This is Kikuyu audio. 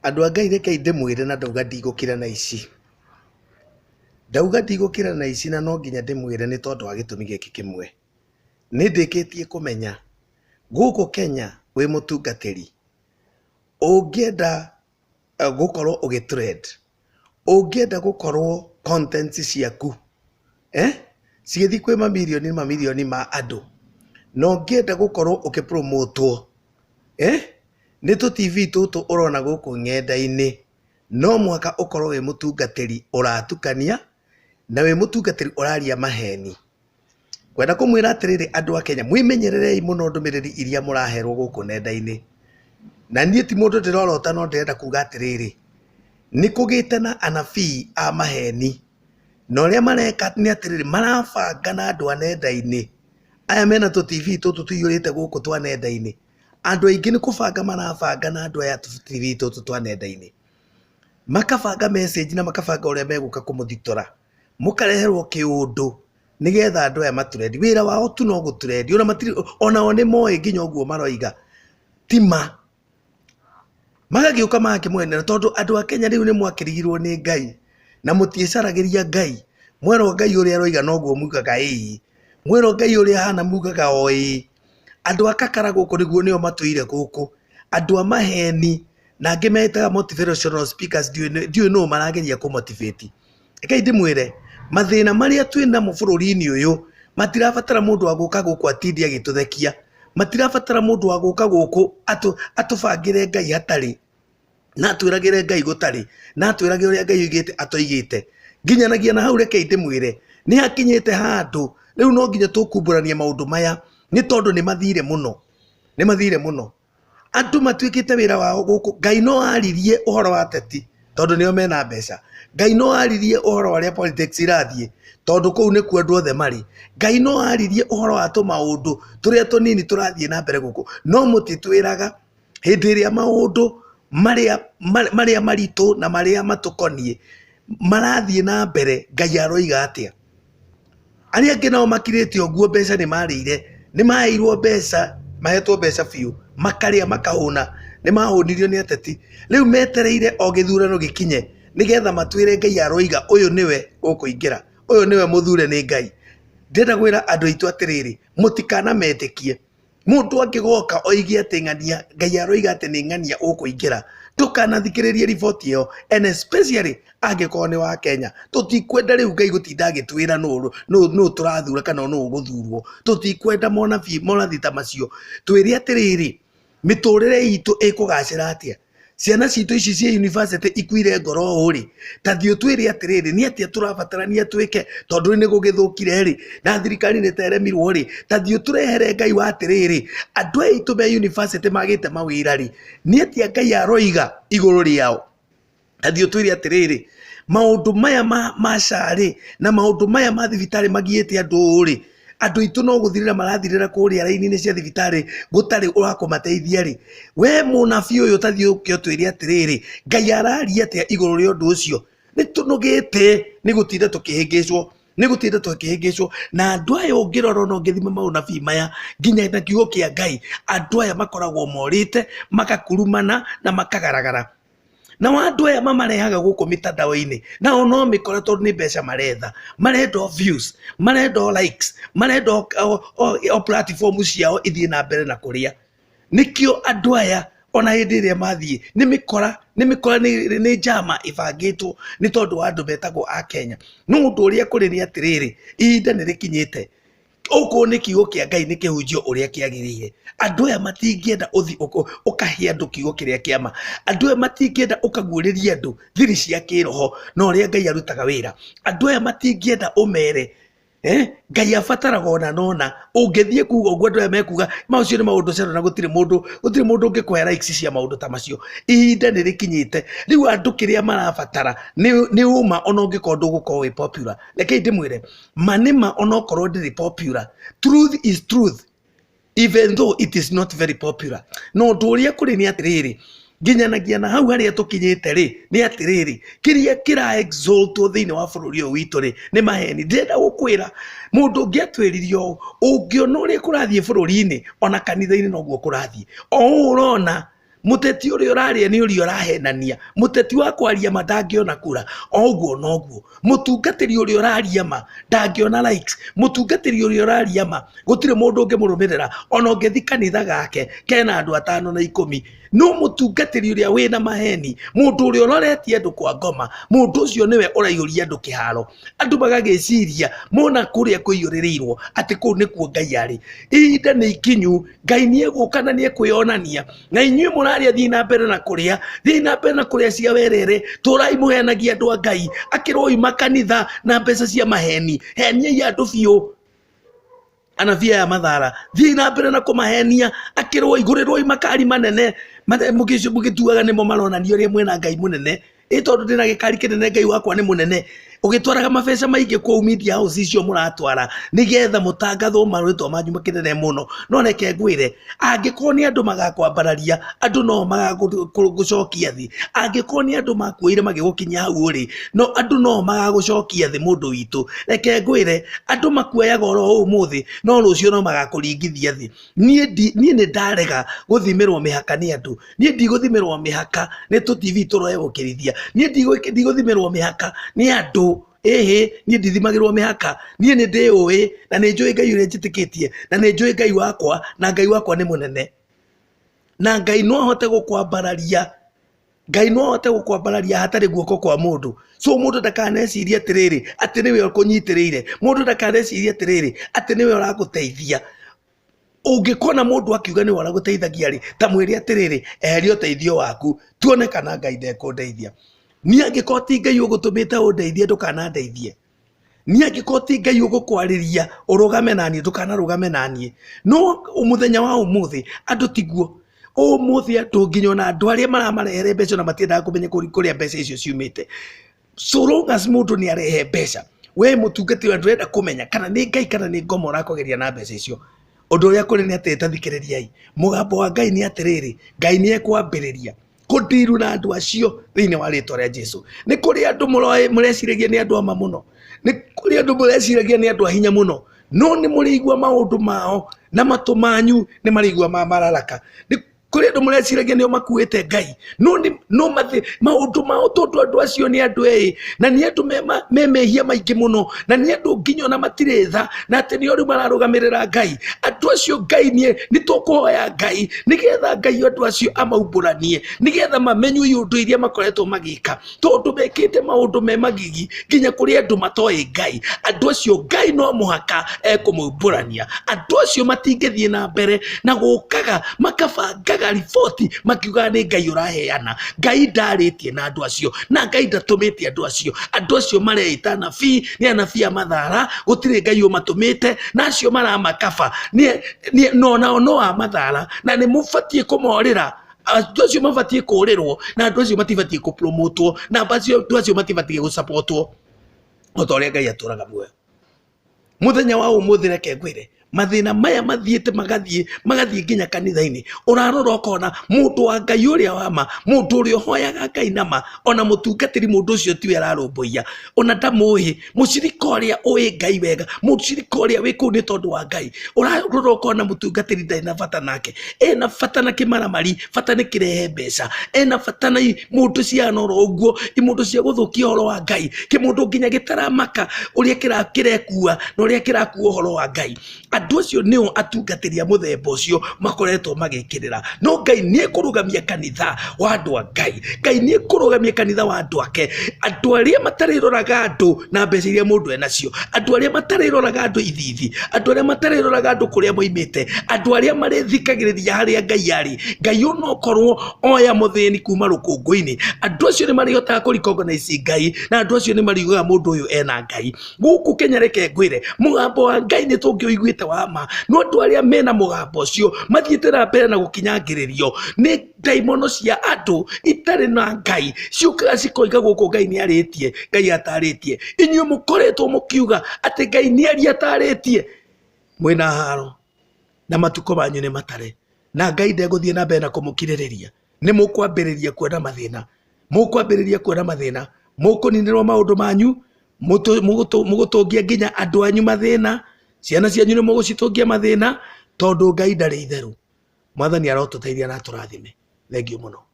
Andũ a Ngai rekei ndĩmwĩre na ndauga ndigũkira na ici. Ndauga ndigũkira na ici na no nginya ndĩmwĩre nĩ tondũ wa gĩtũmi gĩkĩ kĩmwe. Nĩ ndĩkĩtie kũmenya gũkũ Kenya wĩ mũtungatĩri ũngĩenda gũkorwo ũgĩ trend, ũngĩenda gũkorwo content ciaku cigĩthiĩ kwĩ mamirioni mamirioni ma andũ, na ũngĩenda gũkorwo ũkĩ promote wo nĩ tũ TV tũtũ ũrona gũkũ ng'enda-inĩ, no mũhaka ũkorwo wĩ mũtungatĩri ũratukania na wĩ mũtungatĩri ũraria maheni. Ngwenda kũmwĩra atĩrĩrĩ andũ a Kenya, mwĩmenyererei mũno ndũmĩrĩri iria mũraherwo gũkũ nenda-inĩ. Na niĩ ti mũndũ ndĩrorota no ndĩrenda kuga atĩrĩrĩ, nĩ kũgĩte na anabii a maheni, na ũrĩa mareka nĩ atĩrĩrĩ, marabanga na andũ a nenda-inĩ, aya mena tũ TV tũtũ tũiyũrĩte gũkũ twa nenda-inĩ, andũ aingĩ nĩ kũbanga marabanga na andũ aya a tũ TV tũtũ twa nenda-inĩ, makabanga message na makabanga ũrĩa megũka kũmũthitora, mũkareherwo kĩũndũ nĩgetha andũ aya matũrendi. Wĩra wao tu no gũtũrendi, ona matirĩ, onao nĩ moĩ nginya ũguo maroiga ti ma. Magagĩũka magakĩmwenera tondũ andũ a Kenya rĩu nĩ mwakĩrigirwo nĩ Ngai na mũtiĩcaragĩria Ngai. Mwerwo Ngai ũrĩa aroiga noguo mugaga ĩĩ, mwerwo Ngai ũrĩa ahana mugaga o ĩĩ. Andũ a kakara gũkũ nĩguo nĩo matũire gũkũ, andũ a maheni na angĩ metaga motivational speakers ndiũĩ nũ marageria kũ motivate. Rekei ndĩmwĩre, mathĩna marĩa twĩ namo bũrũri-inĩ ũyũ matirabatara mũndũ wa gũka gũkũ atinde agĩtũthekia, matirabatara mũndũ wa gũka gũkũ atũbangĩre Ngai hatarĩ, na atwĩragĩre Ngai gũtarĩ, na atwĩrage ũrĩa Ngai oigĩte atoigĩte. Nginyanagia na hau rekei ndĩmwĩre, nĩ hakinyĩte handũ rĩu no nginya tũkumbũrania maũndũ maya nĩ tondũ nĩ mathire mũno, nĩ mathire mũno. Andũ matuĩkĩte wĩra wao gũkũ, Ngai no aririe ũhoro wa ateti tondũ nĩo mena mbeca. Ngai no aririe ũhoro wa ũrĩa politics irathiĩ tondũ kũu nĩkuo andũ othe marĩ. Ngai no aririe ũhoro wa tũmaũndũ tũrĩa tũnini tũrathiĩ na mbere gũkũ, no mũtitwĩraga hĩndĩ ĩrĩa maũndũ marĩa marĩa maritũ na marĩa matũkoniĩ marathiĩ na mbere, Ngai aroiga atĩa? Arĩa angĩ nao makirĩte ũguo mbeca nĩ marĩire, nĩ maheirwo mbeca, mahetwo mbeca biũ, makarĩa makahũna, nĩ mahũnirio nĩ ateti. Rĩu metereire o gĩthurano gĩkinye nĩgetha matwĩre Ngai aroiga ũyũ nĩwe ũkũingĩra, ũyũ nĩwe mũthure nĩ Ngai. Ndĩrenda kwĩra andũ aitũ atĩrĩrĩ, mũtikanametĩkie. Mũndũ angĩgoka oige atĩ ng'ania, Ngai aroiga atĩ nĩ ng'ania ũkũingĩra, ndũkanathikĩrĩrie riboti ĩyo and especially angĩkorwo nĩ wa Kenya. Tũtikwenda rĩu Ngai gũtinda agĩtwĩra nũ nũ tũrathura kana nũ ũgũthurwo. Tũtikwenda monabii morathi ta macio. Twĩre atĩrĩrĩ, mĩtũrĩre itũ ĩkũgacĩra atĩa? Ciana citũ ici ciĩ university ikuire ngoro ũũ rĩ, ta thiĩ ũtwĩre atĩrĩrĩ, nĩ atĩa tũrabatarania twĩke tondũ rĩu nĩ gũgĩthũkire rĩ, na thirikari nĩ ta ĩremirwo rĩ, ta thiĩ ũtũrehere Ngai wa atĩrĩrĩ, andũ aya aitũ me university magĩte mawĩra rĩ, nĩ atĩa Ngai aroiga igũrũ rĩao? Ta thiĩ ũtwĩre atĩrĩrĩ, maũndũ maya ma SHA rĩ, na maũndũ maya ma thibitarĩ magiĩte andũ ũũ rĩ, andũ aitũ no gũthirĩra marathirĩra kũrĩa raini-inĩ cia thibitarĩ gũtarĩ wa kũmateithia rĩ, we mũnabii ũyũ ta thiĩ ũke ũtwĩre atĩrĩrĩ, Ngai araria atĩa igũrũ rĩa ũndũ ũcio? Nĩ tũnogete nĩ gũtinda tũkĩhĩngĩcwo, nĩ gũtinda tũkĩhĩngĩcwo na andũ aya ũngĩrora ona ũngĩthima maũnabii maya nginya na kiugo kĩa Ngai, andũ aya makoragwo morĩte, magakurumana na makagaragara. Nao andũ aya mamarehaga gũkũ mĩtandao-inĩ nao no mĩkora tondũ nĩ mbeca maretha, marenda o views, marenda o likes, marenda o platform ciao ithiĩ na mbere na kũrĩa. Nĩkĩo andũ aya ona hĩndĩ ĩrĩa mathiĩ nĩ mĩkora, nĩ mĩkora, nĩ njama ĩbangĩtwo nĩ tondũ wa andũ metagwo a Kenya. No ũndũ ũrĩa kũrĩ nĩ atĩrĩrĩ, ihinda nĩ rĩkinyĩte Okorwo nĩ kiugo kĩa Ngai nĩ kĩhunjio ũrĩa kĩagĩrĩire. Andũ aya matingĩenda ũthi ũkahe andũ kiugo kĩrĩa kĩa ma. Andũ aya matingĩenda ũkaguũrĩria andũ thiri cia kĩroho na ũrĩa Ngai arutaga wĩra. Andũ aya matingĩenda ũmere Ngai abataraga ũna na ũna. Ũngĩthiĩ kuga ũguo andũ aya mekuga macio nĩ maũndũ cero na gũtirĩ mũndũ gũtirĩ mũndũ ũngĩkũhe likes cia maũndũ ta macio. Ihinda nĩ rĩkinyĩte. Rĩu andũ kĩrĩa marabatara nĩ ũma ona ũngĩkorwo ndũgũkorwo wĩ popular. Rekei ndĩmwĩre ma nĩ ma onokorwo ndĩrĩ popular, truth is truth even though it is not very popular. Na ũndũ ũrĩa kũrĩ nĩ atĩrĩrĩ, nginyanagia na hau harĩa tũkinyĩte rĩ, nĩ atĩrĩrĩ, kĩrĩa kĩra exaltwo thĩinĩ wa bũrũri ũyũ witũ rĩ, nĩ maheni. Ndĩrenda gũkwĩra mũndũ ũngĩ atwĩrire ũũ, ũngĩona ũrĩa kũrathiĩ bũrũri-inĩ, ona kanitha-inĩ noguo kũrathiĩ. O ũũ ũrona. Mũteti ũrĩa ũrarĩa nĩ ũrĩa ũrahenania. Mũteti wa kwaria ma ndangĩona kura. O ũguo noguo. Mũtungatĩri ũrĩa ũraria ma ndangĩona likes. Mũtungatĩri ũrĩa ũraria ma gũtirĩ mũndũ ũngĩmũrũmĩrĩra ona ũngĩthiĩ kanitha gake kena andũ atano na ikũmi. No mũtungatĩri ũrĩa wĩna maheni, mũndũ ũrĩa ũroretie andũ kwa ngoma, mũndũ ũcio nĩwe ũraihũria andũ kĩharo. Andũ magagĩciria mona kũrĩa kũiyũrĩrĩirwo atĩ kũu nĩkuo Ngai arĩ. Ihinda nĩ ikinyu, Ngai nĩ egũka na nĩ ekwĩyonania. Na inyuĩ mũrarĩa thiĩ na mbere na kũrĩa, thiĩ na mbere na kũrĩa cia werere, tũrai mũheanagia andũ a Ngai, akĩrwoi makanitha na mbeca cia maheni, heniai andũ biũ. Anabii aya mathara, thiĩ na mbere na kũmahenia, akĩrwoi, gũrĩrwoi makari manene, mũgĩtuaga nĩmo maronania ũrĩa mwĩna Ngai mũnene. Ĩ tondũ ndĩna gĩkari kĩnene Ngai wakwa nĩ mũnene. Ũgĩtwaraga mabeca maingĩ kũu media house icio mũratwara nĩgetha mũtangathwo marĩtwa manyu makĩnene mũno. No reke ngwĩre, angĩkorwo nĩ andũ magakwambararia, andũ no magagũcokia thĩ. Angĩkorwo nĩ andũ makuoire magĩgũkinyia hau ũrĩ, no andũ no magagũcokia thĩ mũndũ witũ. Reke ngwĩre, andũ makuoyaga oro ũmũthĩ, no rũciũ no magakũringithia thĩ. Niĩ ndi, niĩ nĩ ndarega gũthimĩrwo mĩhaka nĩ andũ. Niĩ ndigũthimĩrwo mĩhaka nĩ tũ TV tũregũkĩrithia. Niĩ ndigũthimĩrwo mĩhaka nĩ andũ. Ĩhĩ, niĩ ndithimagĩrwo mĩhaka. Niĩ nĩ ndĩũĩ na nĩ njũĩ Ngai ũrĩa njĩtĩkĩtie na nĩ njũĩ Ngai wakwa na Ngai wakwa nĩ mũnene. Na Ngai no ahote gũkwambararia. Ngai no ahote gũkwambararia hatarĩ guoko kwa mũndũ. So mũndũ ndakanecirie atĩrĩrĩ, atĩ nĩwe ũkũnyitĩrĩire. Mũndũ ndakanecirie atĩrĩrĩ, atĩ nĩwe ũragũteithia. Ũngĩkona mũndũ akiuga nĩwe ũragũteithagia rĩ, ta mwĩre atĩrĩrĩ, eheria ũteithio waku, tuone kana Ngai ndekũndeithia. Niĩ angĩkorwo ti Ngai ũgũtũmĩte ũndeithie ndũkanandeithie. Niĩ angĩkorwo ti Ngai ũgũkwarĩria ũrũgame naniĩ ndũkanarũgame naniĩ. No mũthenya wa ũmũthĩ andũ tiguo. Ũmũthĩ andũ nginya ona andũ arĩa maramarehere mbeca ona matiendaga kũmenya kũrĩa mbeca icio ciumĩte. So long as mũndũ nĩ arehe mbeca, we mũtungatĩri wa ndũrenda kũmenya kana nĩ Ngai kana nĩ ngoma ũrakũgeria na mbeca icio. Ũndũ ũrĩa kũrĩ nĩ atĩ ta thikĩrĩriai, mũgambo wa Ngai nĩ atĩrĩrĩ, Ngai nĩ ekwambĩrĩria kũndiru na andũ acio thĩinĩ wa rĩtwa rĩa Jesu. Nĩ kũrĩ andũ mũreciragia nĩ andũ ama mũno, nĩ kũrĩ andũ mũreciragia nĩ andũ a hinya mũno, no nĩ mũrĩigua maũndũ mao na matũ manyu nĩ marĩigua ma mararaka. Nĩ kũrĩ andũ mũreciragia nĩo makuĩte Ngai, no nĩ no mathĩ maũndũ mao tondũ andũ acio nĩ andũ ĩĩ na nĩ andũ me mehia maingĩ mũno na nĩ andũ nginya ona matirĩ tha na atĩ nĩo rĩu mararũgamĩrĩra Ngai. Andũ acio Ngai nĩ tũkũhoya Ngai nĩgetha Ngai andũ acio amaumbũranie nĩgetha mamenywo iũndũ iria makoretwo magĩka tondũ mekĩte maũndũ me magigi nginya kũrĩ andũ matoĩ Ngai. Andũ acio Ngai no mũhaka ekũmaumbũrania. Andũ acio matingĩthiĩ na mbere na gũkaga makabangaga riboti makiugaga nĩ Ngai ũraheana. Ngai ndarĩtie na andũ acio na Ngai ndatũmĩte andũ acio. Andũ acio mareĩta anabii nĩ anabii a mathara, gũtirĩ Ngai ũmatũmĩte, na acio maramakaba no nao no a mathara na nĩ mũbatiĩ kũmorĩra. Andũ acio mabatiĩ kũrĩrwo na andũ acio matibatiĩ kũpromotwo na andũ acio matibatiĩ gũcapotwo o ta ũrĩa Ngai atũraga muoyo. Mũthenya wa ũmũthĩ reke ngwĩre, mathĩna maya mathiĩte magathiĩ magathiĩ nginya kanitha-inĩ. Ũrarora ũkona mũndũ wa Ngai ũrĩa wa ma, mũndũ ũrĩa ũhoyaga Ngai na ma, ona mũtungatĩri mũndũ ũcio tiwe ararũmbũiya, ona ndamũĩ. Mũcirika ũrĩa ũĩ Ngai wega, mũcirika ũrĩa wĩ kũu nĩ tondũ wa Ngai. Ũrarora ũkona mũtungatĩri ndarĩ na bata nake, ena bata na kĩmaramari, bata nĩ kĩrehe mbeca, ena bata na imũndũ cihana oro ũguo, imũndũ cia gũthũkia ũhoro wa Ngai, kĩmũndũ nginya gĩtaramaka ũrĩa kĩrekua na ũrĩa kĩrakua ũhoro wa Ngai. Andũ acio nĩo atungatĩri a mũthemba ũcio makoretwo magĩkĩrĩra. No Ngai nĩ ekũrũgamia kanitha wa andũ a Ngai. Ngai nĩ ekũrũgamia kanitha wa andũ ake. Andũ arĩa matarĩroraga andũ na mbeca iria mũndũ enacio, andũ arĩa matarĩroraga andũ ithithi, andũ arĩa matarĩroraga andũ kũrĩa moimĩte, andũ arĩa marĩthikagĩrĩria harĩa Ngai arĩ. Ngai onokorwo oya mũthĩni kuma rũkũngũ-inĩ, andũ acio nĩ marĩhotaga kũ recognize Ngai na andũ acio nĩ mariugaga mũndũ ũyũ ena Ngai. Gũkũ Kenya reke ngwĩre, mũgambo wa Ngai nĩ tũngĩũiguĩte wa ma, no andũ arĩa mena mũgambo ũcio mathiĩte na mbere na gũkinyangĩrĩrio nĩ ndaimono cia andũ itarĩ na Ngai, ciũkaga cikoiga gũkũ Ngai nĩ arĩtie, Ngai atarĩtie. Inyuĩ mũkoretwo mũkiuga atĩ Ngai nĩ aria atarĩtie, mwĩna haro na matukũ manyu nĩ matare, na Ngai ndegũthiĩ na mbere na kũmũkirĩrĩria. Nĩ mũkwambĩrĩria kuona mathĩna, mũkwambĩrĩria kuona mathĩna, mũkũninĩrwo maũndũ manyu, mũgũtũngia nginya andũ anyu mathĩna, ciana cianyu nĩ mũgũcitũngia mathĩna, tondũ Ngai ndarĩ itherũ. Mwathani arotũteithia na atũrathime. Thengiũ mũno.